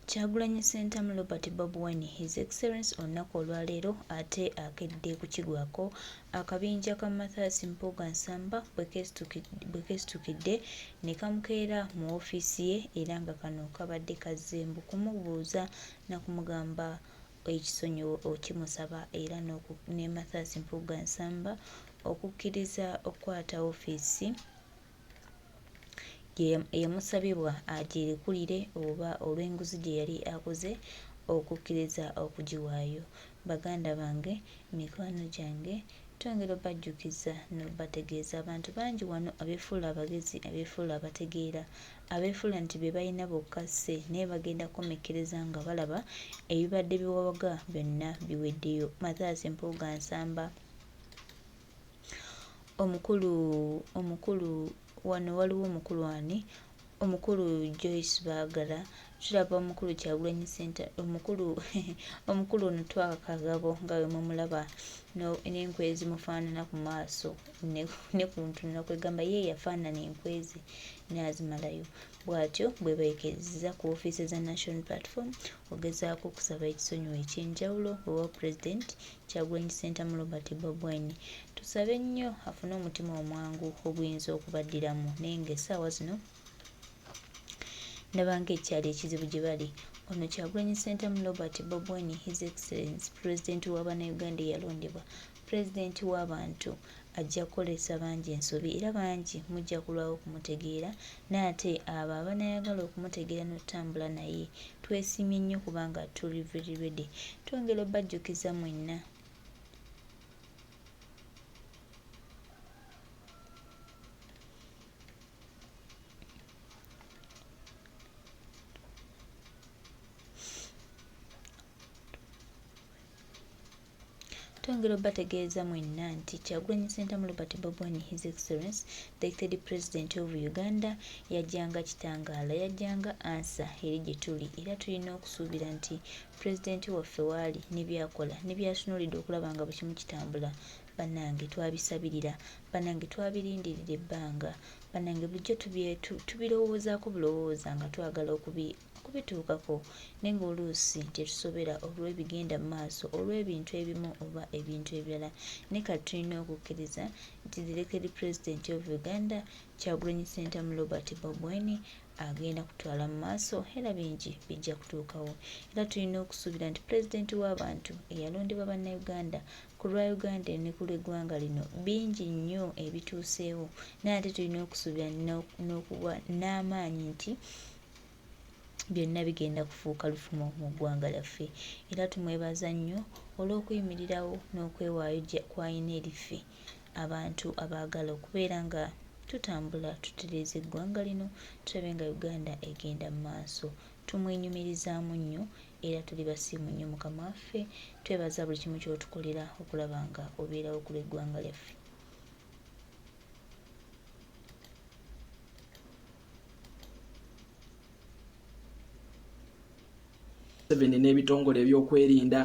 Kyagulanyi Ssentamu Robert Bobi Wine His Excellence olunaku olwaleero ate akedde kukigwako akabinja ka Mathias Mpuuga Nsamba bwe keesitukidde ne kamukeera mu woofiisi ye era nga kano kabadde kazze mbu kumubuuza na kumugamba ekisonyiwo okimusaba era ne Mathias Mpuuga Nsamba okukkiriza okukwata woofiisi eyamusabibwa agirekulire oba olw'enguzi gye yali akoze okukkiriza okugiwaayo. Baganda bange, mikwano gyange, twongera obajjukiza n'obategeeza abantu bangi wano abeefuula abagezi, abeefuula abategeera, abeefuula nti be balina bokka sse naye bagenda kukomekkereza nga balaba ebibadde biwawaga byonna biweddeyo. Mathias Mpuuga Nsamba omukulu omukulu wano waliwo omukulu ani omukulu Joyce Baagala tulaba omukulu Kyagulanyi Ssenta omukulu omukulu ono Twaka Kagabo nga bwe mumulaba n'enkwe ezimufaanana ku maaso ne ku ntunula kwegamba ye yafaanana enkwe ze n'azimalayo bw'atyo bwe beekezza ku ofiisi za National Platform ogezaako okusaba ekisonyiwo eky'enjawulo owa Pulezidenti Kyagulanyi Ssentamu Robert Bobi Wine. Tusabe nnyo afune omutima omwangu oguyinza okubaddiramu naye ng'essaawa zino ndaba ng'ekyali ekizibu gye bali. Ono Kyagulanyi Ssentamu Robert Bobi Wine His Excellence Pulezidenti wa Bannayuganda eyalondebwa, Pulezidenti w'abantu ajja kukolesa bangi ensobi era bangi mujja kulwawo okumutegeera naye ate abo abanaayagala okumutegeera n'otutambula naye twesiimye nnyo kubanga tuli very ready. Twongera obajjukiza mwenna. Twongera obategeeza mwenna nti Kyagulanyi Ssentamu Robert Bobi Wine His Excellence the Elected President of Uganda yajjanga kitangaala, yajjanga answer eri gye tuli era tulina okusuubira nti pulezidenti waffe waali ne by'akola ne by'atunuulidde okulaba nga buli kimu kitambula bannange twabisabirira, bannange twabirindirira ebbanga, bannange bulijjo tubirowoozaako bulowooza nga twagala okubituukako naye ng'oluusi tetusobera olw'ebigenda mu maaso olw'ebintu ebimu oba ebintu ebirala naye kati tulina okukkiriza nti the elected president of Uganda Kyagulanyi Ssentamu Robert Bobi Wine agenda kutwala mu maaso era bingi bijja kutuukawo era tulina okusuubira nti pulezidenti w'abantu eyalondebwa bannayuganda ku lwa Uganda ne ku lw'eggwanga lino bingi nnyo ebituuseewo naye ate tulina okusuubira n'okuba n'amaanyi nti byonna bigenda kufuuka lufumo mu ggwanga lyaffe era tumwebaza nnyo olw'okuyimirirawo n'okwewaayo kw'alina eri ffe abantu abaagala okubeera nga tutambula tutereeza eggwanga lino tulabe nga Uganda egenda mu maaso. Tumwenyumirizaamu nnyo era tuli basiimu nnyo Mukama waffe twebaza buli kimu ky'otukolera okulaba nga obeerawo ku lw'eggwanga lyaffe. Museveni n'ebitongole ebyokwerinda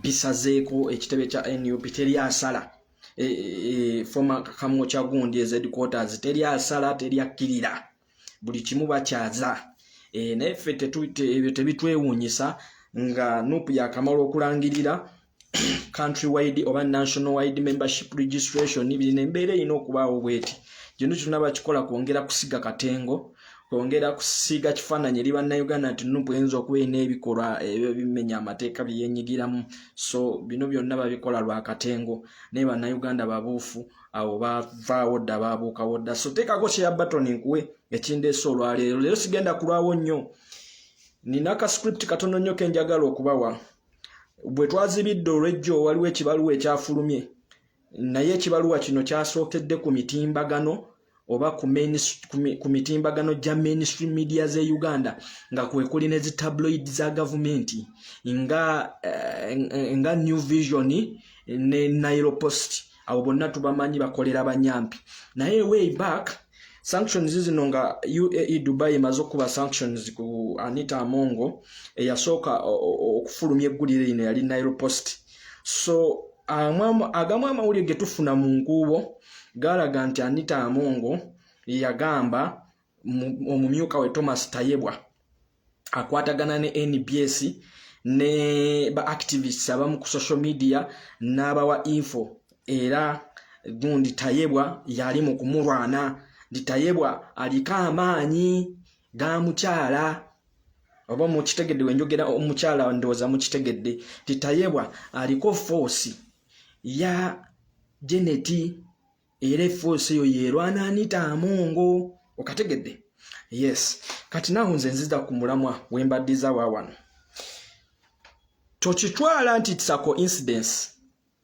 bisazeeko ekitebe kya NUP teri asala e, e, former Kamwokya gundi ez headquarters teri asala teri akkirira buli kimu bakyaza e, naye ffe ebyo tebitwewuunyisa nga NUP yakamala okulangirira country wide oba national wide membership registration bino embeera erina okubaawo bweti kino kyonna bakikola kwongera kusiga katengo kwongera kusiiga kifaananyi eri bannayuganda nti nup eyinza okuba erina ebikolwa ebyo bimenya amateeka byeyenyigiramu so bino byonna babikola lwa katengo naye bannayuganda babuufu awo bavaawo dda babuukawo dda so teekako kyeya batoni nkuwe ekindeese olwaleero leero sigenda kulwawo nnyo nina ka script katono nnyo kenjagala okubawa bwe twazibidde olwejjo waliwo ekibaluwa ekyafulumye naye ekibaluwa kino kyasookedde ku mitimbagano oba ku mitimbagano gya mainstream media ze Uganda nga kwekuli ne zi tabloid za gavumenti nga, eh, nga New Vision ne Nile Post abo bonna tubamanyi bakolera banyampi naye way back sanctions zino nga UAE Dubai emaze okuba sanctions ku Anita Amongo eyasooka okufulumya eggulire lino yali Nile Post so agamu amawulire ge tufuna mu nkuubo galaga nti Anita Amongo yagamba omumyuka we Thomas Tayebwa Akwatagana ne NBS ne ba activists abamu ku social media n'abawa info. Era gundi Tayebwa yali mu kumulwana nti Tayebwa aliko amaanyi ga mukyala. Oba mukitegedde wenjogera omukyala? Ndowooza mukitegedde nti Tayebwa aliko force ya Janet, era e force eyo yerwana Anita Among. Okategedde? Yes. Kati naawo nze nziza ku mulamwa wembaddiza wa wano. Tokitwala nti it's a coincidence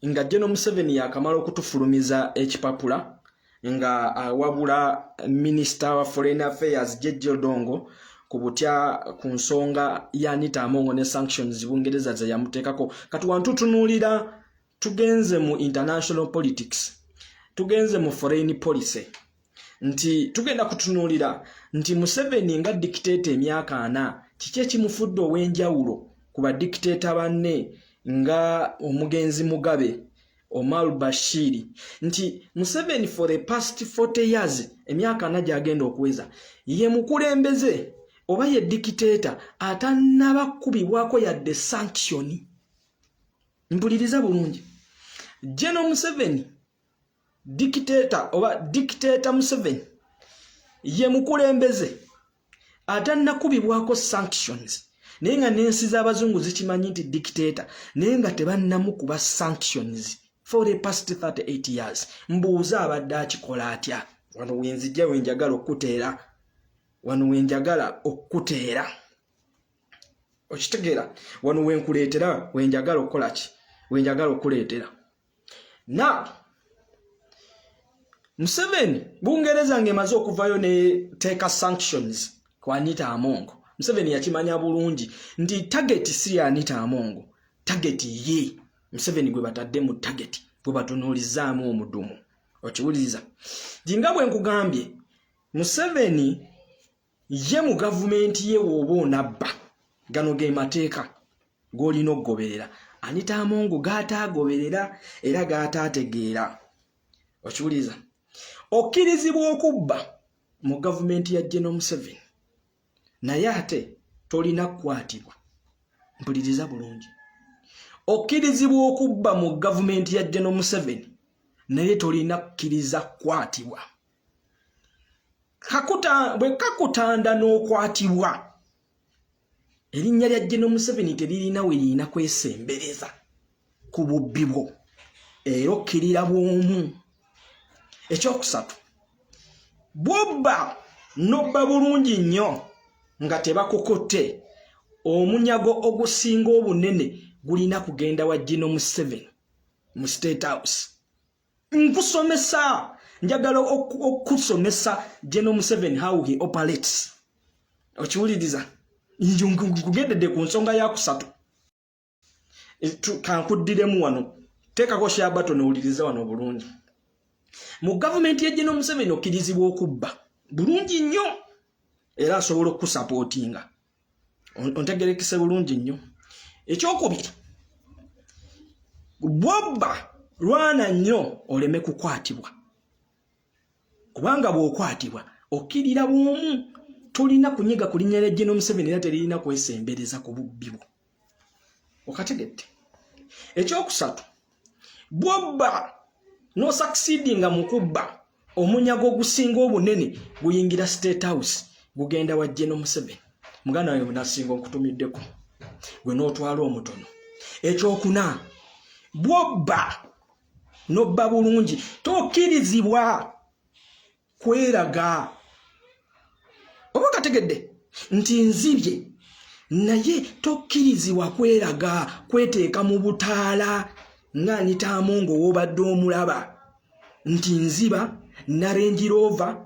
nga General Museveni yakamala okutufulumiza ekipapula nga awabula Minisita wa Foreign Affairs Jeje Odongo ku butya ku nsonga ya Anita Among ne sanctions Bungereza ze yamuteekako. Kati wantutunuulira, tugenze mu international politics, tugenze mu foreign policy, nti tugenda kutunuulira nti Museveni nga dictator emyaka 40, kiki ekimufudde ow'enjawulo ku ba dictator banne nga omugenzi Mugabe, Omar Bashir? Nti Museveni for the past 40 years, emyaka 40 gyagenda okuweza, ye mukulembeze oba ye dictator atannaba kkubibwako yadde sanction. Mpuliriza bulungi, General Museveni dictator oba dictator Museveni ye mukulembeze atannakubibwako sanctions, naye nga n'ensi z'abazungu zikimanyi nti dictator, naye nga tebannamukuba sanctions for the past 38 years. Mbuuza, abadde akikola atya? Wano wenzijja wenjagala okuteera, wano wenjagala okuteera, okitegeera? Wano wenkuleetera, wenjagala okukola ki, wenjagala okuleetera. Now Museveni, Bungereza ng'emaze okuvayo neteeka sanctions ku Anita Among, Museveni yakimanya bulungi nti target si ya Anita Among, target ye Museveni gwe batadde mu target, gwe batunuulizaamu omudumu. Okiwuliriza ginga bwe nkugambye, Museveni ye mu gavumenti ye wooba onabba, gano ge mateeka g'olina okugoberera. Anita Among g'ataagoberera era g'ataategeera. Okiwuliriza? Okkirizibwa okubba mu gavumenti ya General Museveni, naye ate tolina kukwatibwa. Mpuliriza bulungi, okkirizibwa okubba mu gavumenti ya General Museveni, naye tolina kukkiriza kukwatibwa. Bwe kakutanda n'okwatibwa, erinnya lya General Museveni teririna we lirina kwesembereza ku bubbi bwo, era okkirira bw'omu. Ekyokusatu, bw'obba n'obba bulungi nnyo nga tebakukutte, omunyago ogusinga obunene gulina kugenda wa General Museveni mu State House. Nkusomesa, njagala okusomesa General Museveni how he operates. Okiwuliriza? Nkugendedde ku nsonga yakusatu. Kankuddiremu wano, teekako share button, owuliriza wano bulungi. Mu gavumenti ya General Museveni okkirizibwa okubba bulungi nnyo, era asobola okukusapootinga. Ontegerekese bulungi nnyo. Ekyokubiri, bwobba lwana nnyo oleme kukwatibwa, kubanga bw'okwatibwa okkirira bw'omu. Tolina kunyiga ku linnya lya General Museveni, era teririna kwesembereza ku bubbi bwo. Okategedde? Ekyokusatu, bwobba n'osucceedinga mu kubba, omunyago ogusinga obunene guyingira State House, gugenda wa General Museveni. Muganda wange nasinga okutumiddeko gwe n'otwala omutono. Ekyokuna, bwobba nobba bulungi, tokkirizibwa kweraga. Oba kategedde nti nzibye, naye tokkirizibwa kweraga, kweteeka mu butaala nga Anita Among owobadde omulaba nti nziba na Range Rover,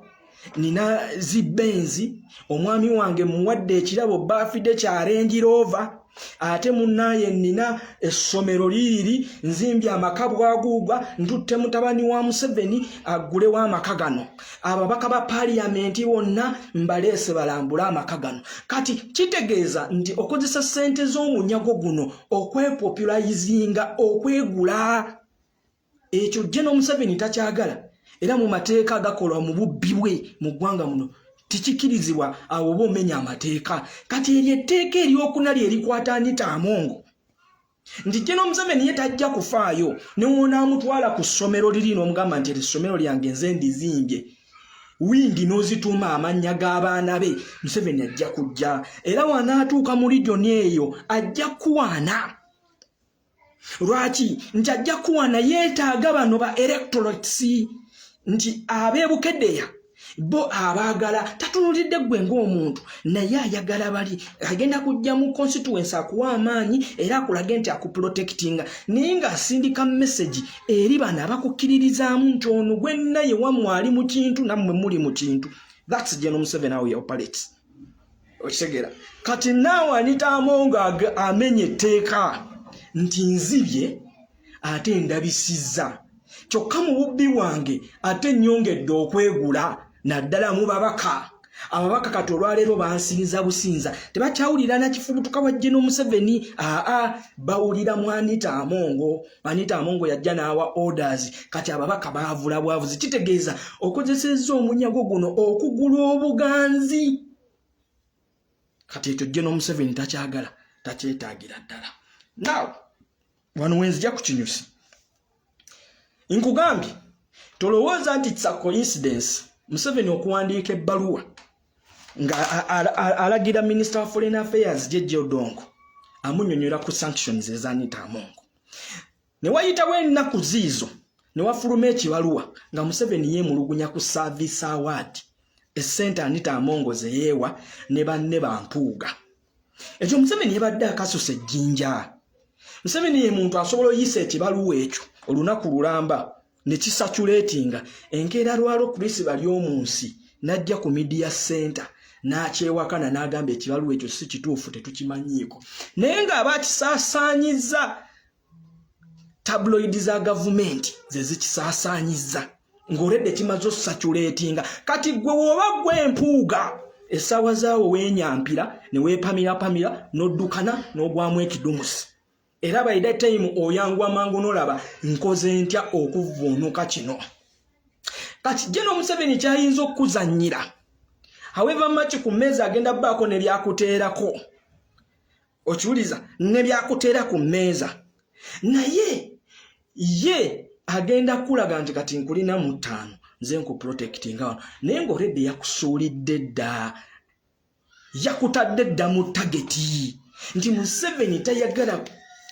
nina zi Benz, omwami wange muwadde ekirabo birthday kya Range Rover, ate munaaye nina essomero liiriri, nzimbye amaka bwaguugwa, ntutte mutabani wa Museveni aggulewo amaka gano, ababaka ba paaliyamenti bonna mbaleese balambule amaka gano. Kati kitegeeza nti okozesa ssente z'omunyago guno okwepopulayizinga, okwegula. Ekyo General Museveni takyagala, era mu mateeka agakolwa mu bubbi bwe mu ggwanga muno. Tikikirizibwa, awo oba omenya amateeka. Kati eryo etteeka eryokuna lye erikwata Anita Among, nti General Museveni ye tajja kufaayo newonaamutwala ku ssomero liri n'omugamba nti eri ssomero lyange, nze ndizimbye, wingi n'ozituuma amannya g'abaana be, Museveni ajja kujja, era wanaatuuka mu region eyo ajja kuwaana. Lwaki nti ajja kuwaana? Yeetaaga bano ba electorates, nti abeebukeddeya bo abaagala. Tatunulidde ggwe ng'omuntu, naye ayagala bali. Agenda kujja mu constituency akuwa amaanyi era akulage nti akuprotectinga, naye ng'asindika message eri bano abakukkiririzaamu nti ono gwenna ye wammwe, ali mu kintu, nammwe muli mu kintu. That's General Museveni, how he operates. Okitegeera? Kati naawe Anita Among amenya etteeka nti nzibye ate ndabisizza, kyokka mu bubbi bwange ate nnyongedde okwegula, naddala mu babaka. Ababaka kati olwaleero bansinza businza, tebakyawulira nakifubutuka wa General Museveni, aa bawulira mu Anita Among. Anita Among yajja n'awa orders, kati ababaka baavula bwavuzi. Kitegeeza okozesezza omunyago guno okugula obuganzi. Kati ekyo General Museveni takyagala, takyetaagira ddala. Now wano wenzija ku kinyusi, nkugambye tolowooza nti it's a coincidence Museveni okuwandiika ebbaluwa nga alagira Minister of Foreign Affairs Jeje Odongo, amunyonyola ku sanctions eza Anita Among. Ne wayitawo ennaku ziizo ne wafuluma ekibaluwa nga Museveni yeemulugunya ku service award, essente Anita Among ze yeewa ne banne bampuuga. Ekyo Museveni yabadde akasusa ejjinja. Museveni ye muntu asobola oyisa ekibaluwa ekyo olunaku lulamba ne kicirculatinga, enkeera lwalo Chris Baryomunsi n'ajja ku media center n'akyewakana n'agamba ekibaluwa ekyo si kituufu, tetukimanyiiko, naye ng'aba akisaasaanyizza. Tabloid za gavumenti ze zikisaasaanyizza ng'oledde kimaze ocirculatinga. Kati gwe woba gwe empuuga, essaawa zaawo weenyampira ne weepamirapamira n'oddukana n'ogwamu ekidumusi, era by that time oyanguwa mangu n'olaba nkoze ntya okuvvuunuka kino. Kati General Museveni kyayinza okukuzannyira, however much ku mmeeza agenda bbaako ne byakuteerako, okiwuliza, ne byakuteera ku mmeeza, naye ye agenda kulaga nti kati nkulina mu ttaano, nze nkuprotectinga wano, naye ng'oledde yakusuulidde dda, yakutadde dda mu target, nti Museveni tayagala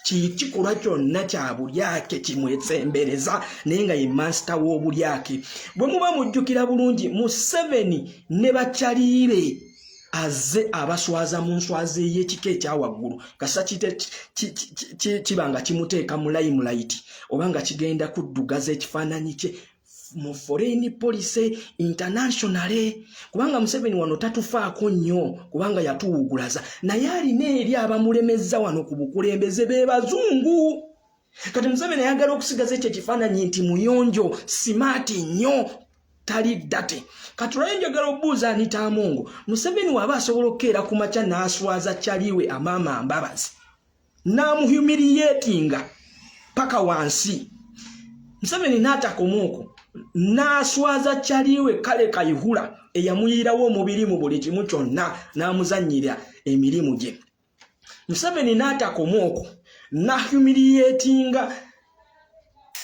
kikolwa kyonna kya bulyake kimwesembereza, naye nga ye master w'obulyake. Bwe muba mujjukira bulungi, Museveni ne bakyaliire azze abaswaza mu nswaza ey'ekika ekyawaggulu, kasa kiba nga kimuteeka mu limelight oba nga kigenda kuddugaza ekifaananyi kye mu foreign policy internationally, kubanga Museveni wano tatufaako nnyo kubanga yatuwugulaza, naye alina eri abamulemezza wano ku bukulembeze be bazungu. Kati Museveni ayagala okusigaza ekyo ekifaananyi nti muyonjo, smart nnyo, tali dirty. Kati olwayo njagala obuuza Anita Among, Museveni waaba asobola okukeera ku makya n'aswaza kyaliwe Amaama Mbabazi n'amuhumiliatinga paka wansi, Museveni n'atakoma okwo n'aswaza kyaliwe Kale Kayihura eyamuyiirawo omubiri mu buli kimu kyonna n'amuzannyira emirimu gye, Museveni n'atakoma okwo n'ahumiliatinga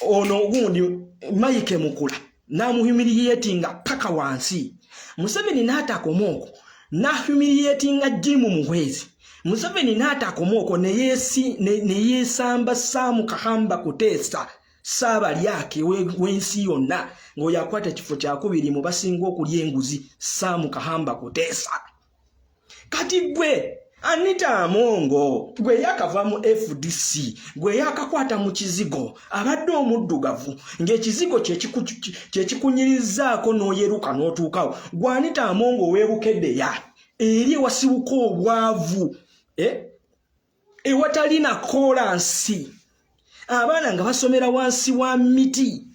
ono gundi Mike Mukula n'amuhumiliatinga paka wansi, Museveni n'atakoma okwo n'ahumiliatinga Jim Muhwezi, Museveni n'atakoma okwo ne yeesamba Sam Kahamba Kuteesa, Saabalyake w'ensi yonna, ng'oyo akwata ekifo kyakubiri mu basinga okulya enguzi, Sam Kahamba Kuteesa. Kati gwe Anita Among, gwe yakava mu FDC, gwe yakakwata mu kizigo, abadde omuddugavu ng'ekizigo kyekikunyirizaako n'oyeruka n'otuukawo, gwe Anita Among oweebukeddeya eri ewasibuka obwavu, eh? Ewatali na koolansi, abaana nga basomera wansi wa miti,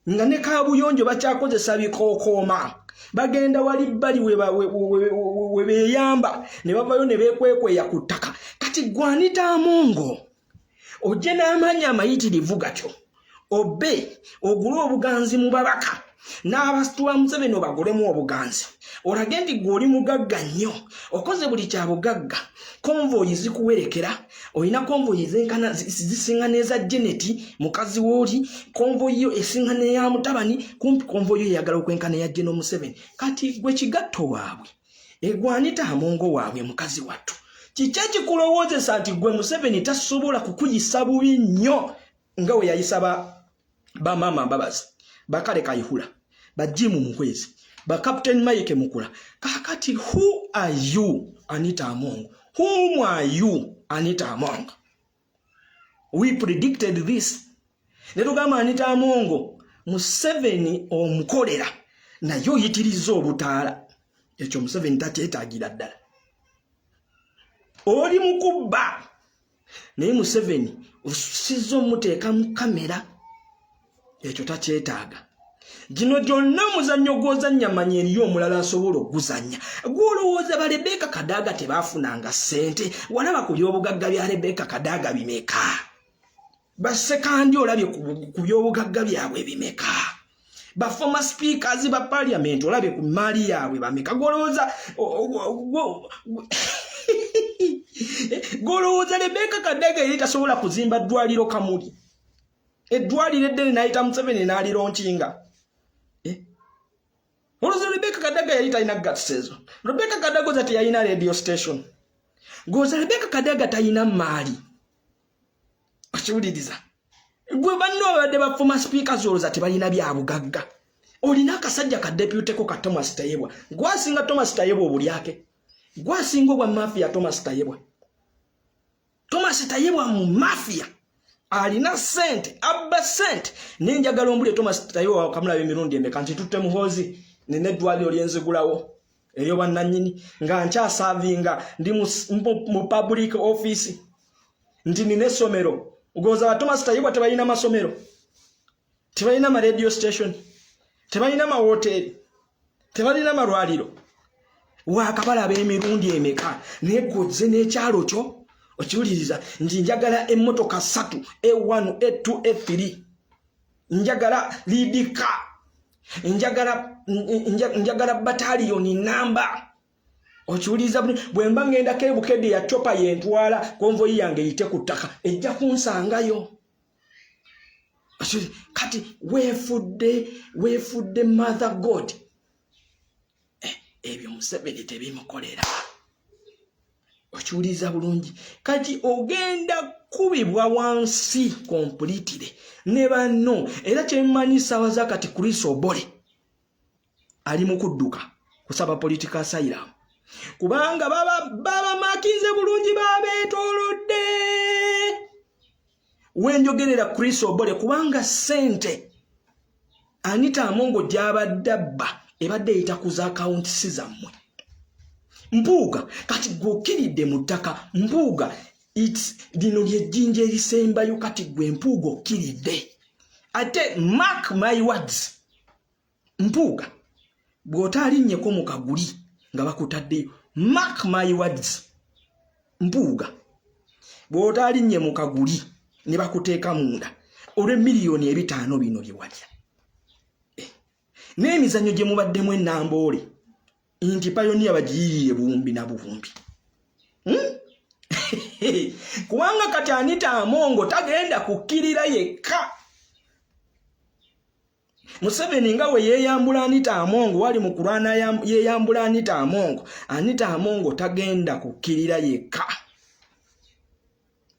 nga ne kabuyonjo bakyakozesa bikookooma, bagenda wali bbali we beeyamba ne bavayo ne beekwekweya ku ttaka. Kati gwe Anita Among ojje n'amaanyi amayitirivu gatyo, obbe ogule obuganzi mu babaka. N'abantu ba Museveni obagulemu obuganzi, olage nti gwe oli mugagga nnyo, okoze buli kya bugagga. Convoy zikuwerekera, olina convoy zenkana zisinga n'eza Janet mukazi wooli. Convoy yo esinga n'eya mutabani, kumpi convoy yo eyagala okwenkana eya General Museveni. Kati gwe kigatto waabwe egwanita amongo waabwe mukazi wattu, kiki ekikulowoozesa nti gwe Museveni tasobola kukuyisa bubi nnyo nga we yayisa bamaama Mbabazi, bakale Kayihura, bajimu Muhwezi, bacaptain Mike Mukula? Kakati who are you, Anita Among? Whom are you, Anita Among? We predicted this ne tugamba, Anita Amongo, Museveni omukolera naye oyitiriza obutaala. Ekyo Museveni takyetaagira ddala. Oli mukubba, naye Museveni osizza omuteeka mu kamera, ekyo takyetaaga. Gino gyonna omuzannyo gw'ozannya, manya eriyo omulala asobola okuguzannya. Gwolowooza ba Rebeka Kadaaga tebaafunanga ssente? Walaba ku byobugagga bya Rebeka Kadaaga bimeka? Basekandi olabye ku byobugagga byabwe bimeka? Ba former speakers ba parliament olabye ku maali yaabwe bameka? Gwolowooza Rebeka Kadaaga yali tasobola kuzimba ddwaliro Kamuli, eddwaliro eddene, n'ayita Museveni n'alilaunchinga? Eh? Olowooza Rebeka Kadaga yali talina guts ezo? Rebeka Kadaga oza teyalina radio station? Goza Rebeka Kadaga talina maali? Okiwuliriza gwe, banno babadde ba former speakers olowooza tebalina byabugagga? Olina akasajja ka deputy ko ka Thomas Tayebwa. Gwasinga Thomas Tayebwa obulyake, gwasinga obwa mafia. Thomas Tayebwa, Thomas Tayebwa mu mafia, alina sente, abba sente. Nenjagala ombulye, Thomas Tayebwa wakamulaba emirundi emeka nti tutte Muhoozi, nina eddwaliro lyenzigulawo eryobwannannyini nga nkyaservinga, ndi mu public office, nti nina essomero? Goza ba Thomas Tayebwa tebalina masomero, tebalina ma radio station, tebalina mawoteeri, tebalina malwaliro? Wakabalaba emirundi emeka? Naye gozze n'ekyalo kyo, okiwuliriza nti njagala emmotoka 3, a1, a2, a3, njagala lead car, njagala bataliyoni namba. Okiwuliriza? Bwe mba ngendako ebukedde ya chopper yentwala, convoy yange eyite ku ttaka, ejja kunsangayo. Kati weefudde mother god. Ebyo Museveni tebimukolera. Okiwuliriza bulungi? Kati ogenda kubibwa wansi completely ne banno. Era kyemmanyi saawa za kati, Chris Obore ali mu kudduka kusaba political asylum, kubanga babamakinze bulungi, babeetoolodde. Wenjogerera, Chris Obore, kubanga ssente Anita Amongo gy'abadde abba ebadde eyita ku za akawunti si zammwe. Mpuuga, kati gweokkiridde mu ttaka. Mpuuga, lino lyejjinja erisembayo. Kati gwe Mpuuga okkiridde. Ate mark my words, Mpuuga, bw'otaalinnyeko mu kaguli nga bakutaddeyo, mark my words, Mpuuga, bw'otaalinnye mu kaguli ne bakuteeka munda olw'emiliyoni 50 bino bye walya n'emizannyo gye mubaddemu enamboole nti Pioneer bagiyiriire buwumbi na buwumbi, Kubanga kati Anita Amongo tagenda kukkirira yekka. Museveni nga we yeeyambula Anita Amongo, wali mu kulwana yeeyambula Anita Amongo. Anita Amongo tagenda kukkirira yekka,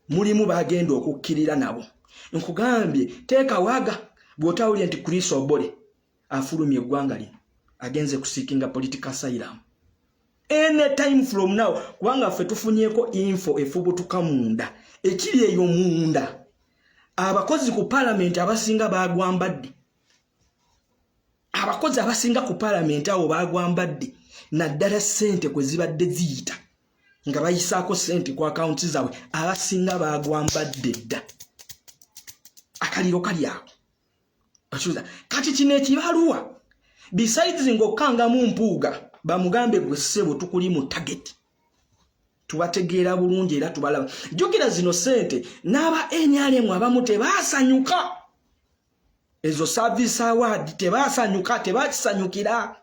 mulimu bagenda okukkirira nabo. Nkugambye, teeka waga bw'otawulire nti Chris Obore afulumya eggwanga lino, agenze kuseekinga political asylum any time from now, kubanga ffe tufunyeeko info efubutuka munda. Ekiri eyo munda, abakozi ku palamenti abasinga bagwambadde, abakozi abasinga ku palamenti abo bagwambadde, naddala ssente kwe zibadde ziyita nga bayisaako ssente ku akawunti zaabwe, abasinga bagwambadde dda. Akaliro kali awo. Kati kino ekibaluwa, besides ng'okkangamu Mpuuga bamugambe, gwe ssebo tukuli mu target, tubategeera bulungi era tubalaba. Jjukira zino ssente n'aba NRM abamu tebaasanyuka. Ezo service award tebasanyuka, tebakisanyukira.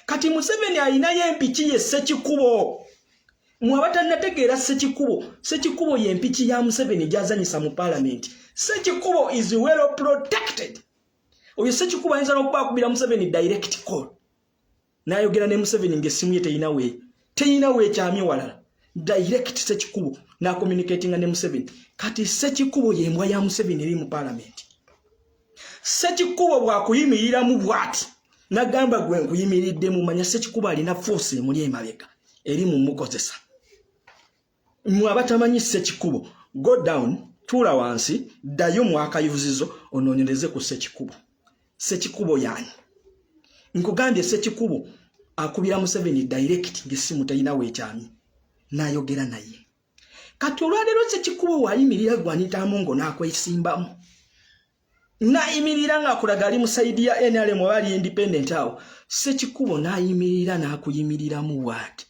Kati Museveni alinayo empiki ye Ssekikubo. Mwe abatannategeera Ssekikubo, Ssekikubo ye mpiki ya Museveni gy'azanyisa mu palamenti. Ssekikubo is well protected. Oyo Ssekikubo ayinza n'okuba akubira Museveni direct call, n'ayogera ne Museveni ng'essimu ye terina we terina weekyamye walala, direct Ssekikubo n'acommunicatinga ne Museveni. Kati Ssekikubo y'embwa ya Museveni eri mu palamenti. Ssekikubo bw'akuyimiriramu bw'ati nagamba gwe nkuyimiriddemu, manya Ssekikubo alina force emuli emabega eri mu mukozesa. Mwe abatamanyi Ssekikubo, go down, tuula wansi, ddayo mu akayuzizo onoonyereze ku Ssekikubo. Ssekikubo yaani? Nkugambye, Ssekikubo akubira Museveni direct ng'essimu terina weekyamye, n'ayogera naye. Kati olwaleero Ssekikubo waayimirira gwe Anita Amongo n'akwesimbamu, n'ayimirira ng'akulaga ali mu side ya NRM oba ali independent awo, Ssekikubo n'ayimirira n'akuyimiriramu bw'ati.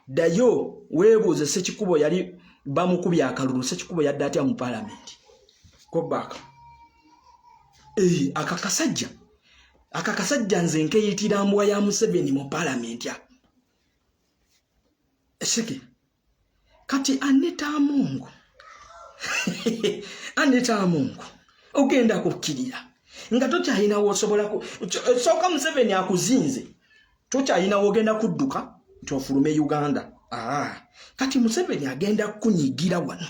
Ddayo weebuuze, Ssekikubo yali bamukubye akalulu, Ssekikubo yadde atya mu palamenti? Go back. Aka kasajja, aka kasajja nze nkeyitira mbwa ya Museveni mu palamenti. Eseke kati Anita Amongo, Anita Amongo, ogenda kukkirira nga tokyalinawo osobola sooka Museveni akuzinze, tokyalinawo ogenda kudduka nti ofulume Uganda. Ah, kati Museveni agenda kukunyigira wano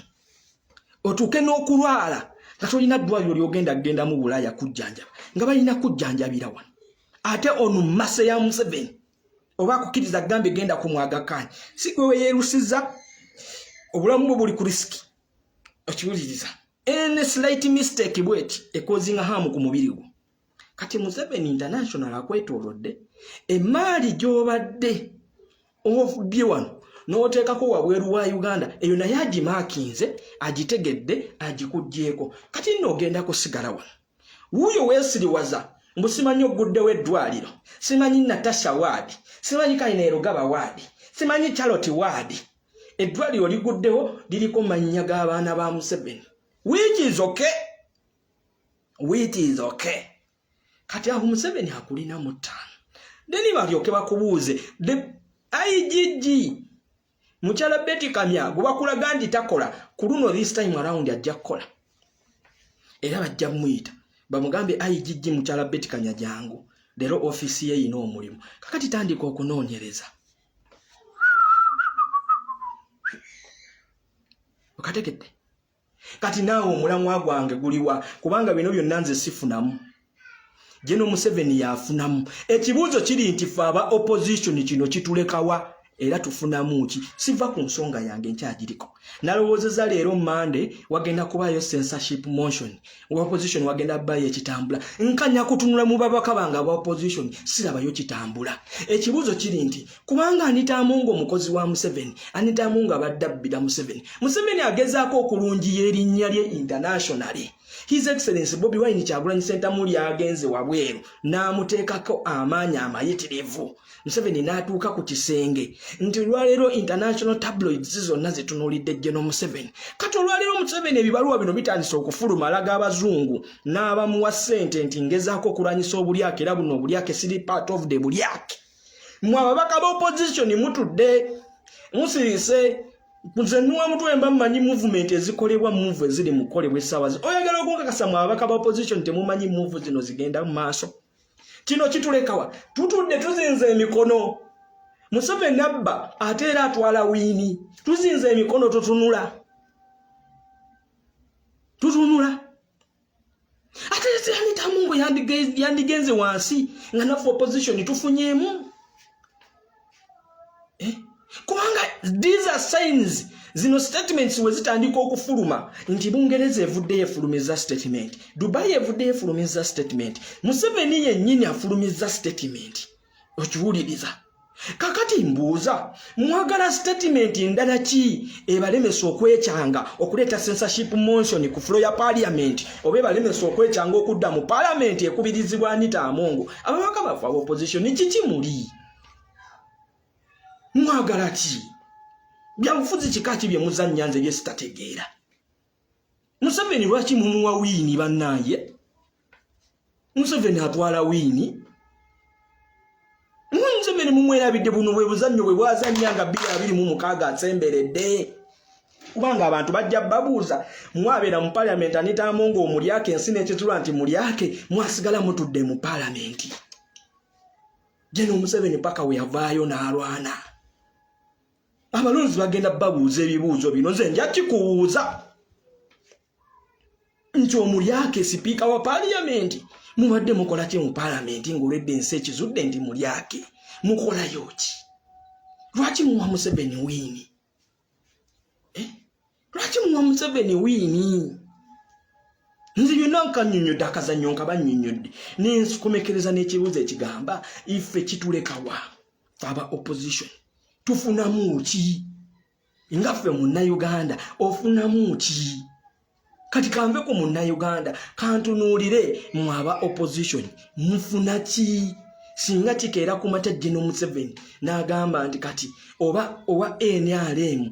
otuuke n'okulwala nga tolina ddwaliro lyogenda kgendamu Bulaaya kujjanjaba, nga balina kujjanjabira wano. Ate onu mase ya Museveni oba akukkiriza gambye genda ku mwagakaanyi, si gwe weyeerusiza, obulamu bwe buli ku risk. Okiwuliriza, any slight mistake bweti ecausinga harm ku mubiri gwo. Kati Museveni international akwetoolodde, emaali gy'obadde obbye wano n'oteekako wabweru wa Uganda, eyo naye agimaakinze, agitegedde, agikuggyeeko. Kati nno ogenda kusigala wano wuuyo weesiriwaza mbu simanyi oguddewo eddwaliro, simanyi Natasha ward, simanyi Kainerugaba ward, simanyi Charlotte ward. Eddwaliro liguddewo liriko mannya g'abaana ba Museveni, which is okay, which is okay. Kati awo Museveni akulina mu ttaano, then balyoke bakubuuze the IGG mukyala Betty Kamya gwe bakulaga nti takola. Ku luno, this time around, ajja kukola era bajja muyita bamugambe, IGG mukyala Betty Kamya, jangu leero ofiisi ye eyina omulimu. Kakati tandika okunoonyereza. Okategedde? Kati naawe omulamwa gwange guliwa? Kubanga bino byonna nze sifunamu, General Museveni yafunamu. Ekibuuzo kiri nti fe aba opposition kino kitulekawa era tufunamu ki? Siva ku nsonga yange, nkyagiriko. Nalowoozeza leero Mande wagenda kubaayo censorship motion, opposition wagenda bayo ekitambula. Nkanya kutunula mu babaka bange aba opposition, sirabayo kitambula. Ekibuuzo kiri nti kubanga Anita Amongo omukozi wa Museveni, Anita Amongo abadde abbira Museveni, Museveni agezaako okulungiya erinnya lye internationally. His Excellence Bobi Wine Kyagulanyi Ssentamu lyagenze wabweru n'amuteekako amaanyi amayitirivu, Museveni n'atuuka ku kisenge nti olwaleero international tabloids zonna zitunuulidde General Museveni. Kati olwaleero Museveni ebibaluwa bino bitandise okufuluma, alaga abazungu n'abamuwa ssente nti ngezaako okulwanyisa obulyake, era buno obulyake siri part of the bulyake. Mwe ababaka ba opposition mutudde musirise. Nze nuwa mutwe mba mmanyi movement ezikolebwa, move eziri mu kukolebwa essaawa zi. Oyagala okunkakasa mu ababaka ba opposition temumanyi move zino zigenda mu maaso? Kino kitulekawa? Tutudde tuzinze emikono. Museveni abba ate era atwala win. Tuzinze emikono, tutunula, tutunula. Ate Anita Amongo yandigenze wansi nga naffe opposition tufunyeemu, eh? Kubanga these are signs. Zino statements we zitandika okufuluma nti Bungereza evuddeyo efulumiza statement, Dubai evuddeyo efulumiza statement, Museveni yennyini afulumiza statement. Okiwuliriza? Kakati mbuuza, mwagala statement ndala ki ebalemesa okwekyanga okuleeta censorship motion ku floor ya parliament, oba ebalemesa okwekyanga okudda mu parliament ekubirizibwa Anita Amongo? Ababaka baffe aba opposition, kiki muli mwagala ki? Byabufuzi kika ki bye muzannya? Nze byesitategeera. Museveni lwaki mumuwa win, bannange? Museveni atwala wiini. Museveni mumwerabidde, buno bwe buzannyo bwe bwazannya nga 2026 asemberedde, kubanga abantu bajja babuuza, mwabeera mu parliament Anita Among omulyake, ensi n'ekitulwa nti mulyake, mwasigala mutudde mu parliament. General Museveni paka we yavaayo n'alwana. Abalonzi bagenda babuuza ebibuuzo bino, nze nja kikubuuza nti omulyake sipiika wa paaliyamenti, mubadde mukola ki mu paalamenti ng'olwedde ensi ekizudde nti mulyake? Mukolayo ki? Lwaki muwa Museveni wiini? Eh? Lwaki muwa Museveni wiini? Nze byonna nkanyonyodde, akazannyo nka bannyonnyodde, nenkomekereza n'ekibuuzo ekigamba, ife kitulekawa fe aba opposition? Tufunamu ki nga ffe Munnayuganda? Ofunamu ki? Kati kanve ku Munnayuganda, kantunuulire mu aba opposition, mufuna ki singa kikeera ku makya General Museveni n'agamba nti kati oba owa NRM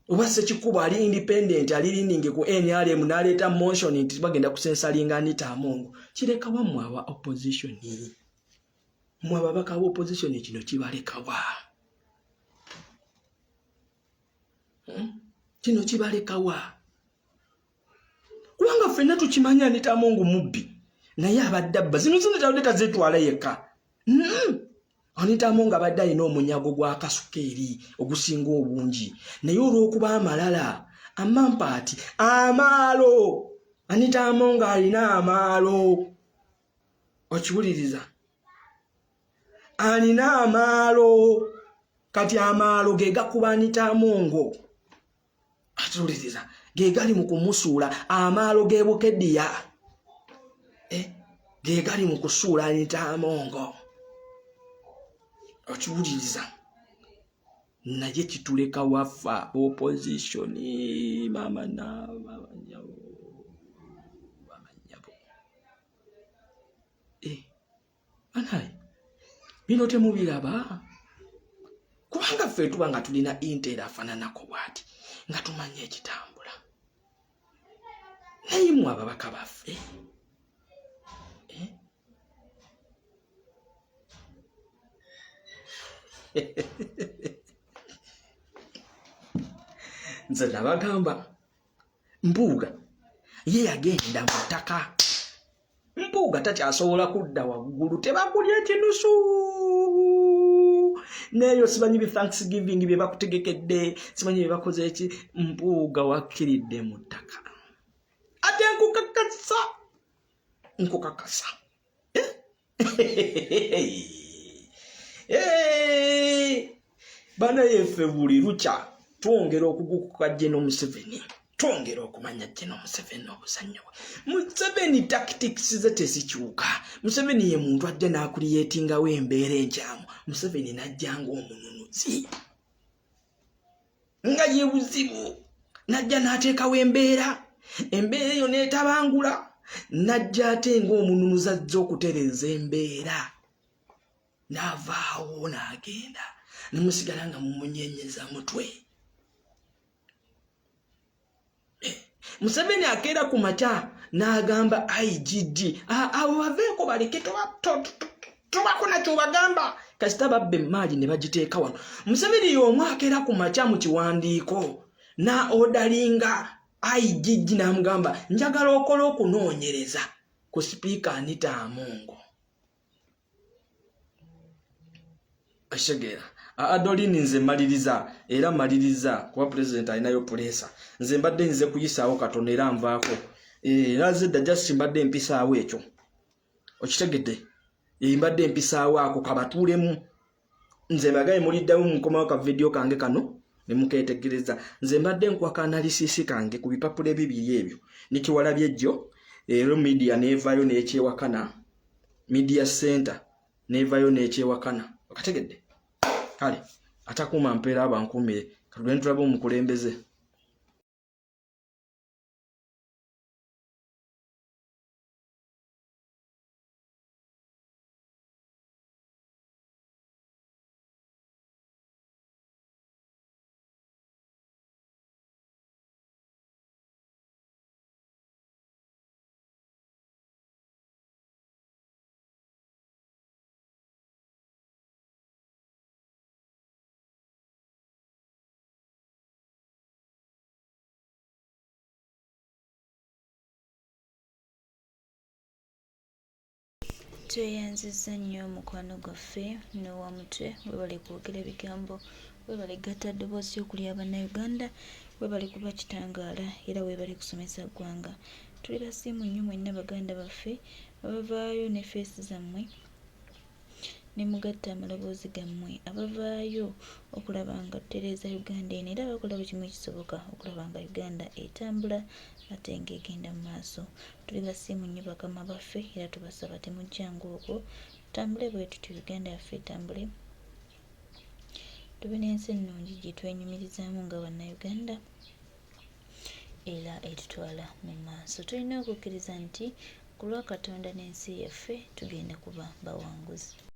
oba Sekikubo ali independent, ali leaning ku NRM, n'aleeta motion nti bagenda kusensalinga Anita Among? Kirekawa mu aba opposition? Mu ababaka ba opposition kino kibalekawa? Hmm? Kino kibalekawa? Kubanga ffenna tukimanya Anita Among mubbi, naye abadde abba zino zino tabadde tazitwala yekka. Anita Among abadde alina omunyago gw'akasuka eri ogusinga obungi, naye olw'okuba amalala, amampaati, amaalo, Anita Among alina amaalo, okiwuliriza, alina amaalo. Kati amaalo ge gakuba Anita Among, atuwuliriza, ge gali mu kumusuula. Amaalo g'e Bukeddiya, eh, ge gali mu kusuula Anita Among, okiwuliriza. Naye kituleka waffa opposition? Mama nabanyabo, bamanyabo, eh, banaye bino temubiraba? Kubanga ffe tuba nga tulina intel afaananako bwati, nga tumanye ekitambula, naye mu ababaka baffe, eh? Nze nabagamba, Mpuuga ye yagenda mu ttaka. Mpuuga takyasobola kudda waggulu, tebakulya ekinusu neeyo. Simanyi bi Thanksgiving bye bakutegekedde, simanyi bye bakoze eki. Mpuuga wakkiridde mu ttaka, ate nkukakasa, nkukakasa. Eh? Bana yeffe buli lukya twongera okugukuka General Museveni, twongera okumanya General Museveni, obuzannyo bwe. Museveni tactics ze tezikyuka. Museveni ye muntu ajja n'akuliyetingawo embeera enkyamu. Museveni n'ajja ng'omununuzi, nga ye buzibu, najja n'ateekawo embeera, embeera eyo n'etabangula, najja ate ng'omununuzi azze okutereeza embeera, n'avaawo n'agenda, ne musigala nga mumunyenyeza mutwe. Eh, Museveni akeera ku makya n'agamba IGG, abo baveeko, baleke, tobako nakyo bagamba, kasita babba emaali ne bagiteeka wano. Museveni y'omu akeera ku makya mu kiwandiiko na odalinga IGG n'amugamba, njagala okola okunoonyereza ku sipiika Anita Among. Okitegeera, Adolini? Nze maliriza, era maliriza kuba president alinayo puleesa. Nze mbadde nze kuyisaawo katono era nvaako, eh, era zedda just mbadde mpisaawo ekyo, okitegedde? Eh, mbadde mpisaawo ako kabatuulemu. Nze mbagaye muliddamu mukomawo ka vidiyo kange kano ne mukeetegereza. Nze mbadde nkwaka analysis kange ku bipapula ebibiri ebyo nikiwalabye ejjo. Ero media neevaayo n'ekyewakana, media center neevaayo n'ekyewakana, okategedde? Kale atakuuma mpeera abankuumire. Katugende tulabe omukulembeze. Tweyanzizza nnyo mukwano gwaffe Noah Mutwe, webale kwogera bigambo, webale gatta ddoboozi okulya Bannayuganda, webale kuba kitangaala era webale kusomesa ggwanga. Tuli basiimu nnyo mwenna baganda baffe abavaayo ne feesi zammwe ne mugatta amaloboozi gammwe, abavaayo okulaba nga tutereeza Uganda eno era abakola buli kimu ekisoboka okulaba nga Uganda etambula ate ng'egenda mu maaso. Tuli basiimu nnyo bakama baffe era tubasaba temujjanga okwo, tutambule bwe tutyo Uganda yaffe etambule, tube n'ensi ennungi gye twenyumirizaamu nga Bannayuganda era etutwala mu maaso. Tulina okukkiriza nti ku lwa Katonda n'ensi yaffe tugenda kuba bawanguzi.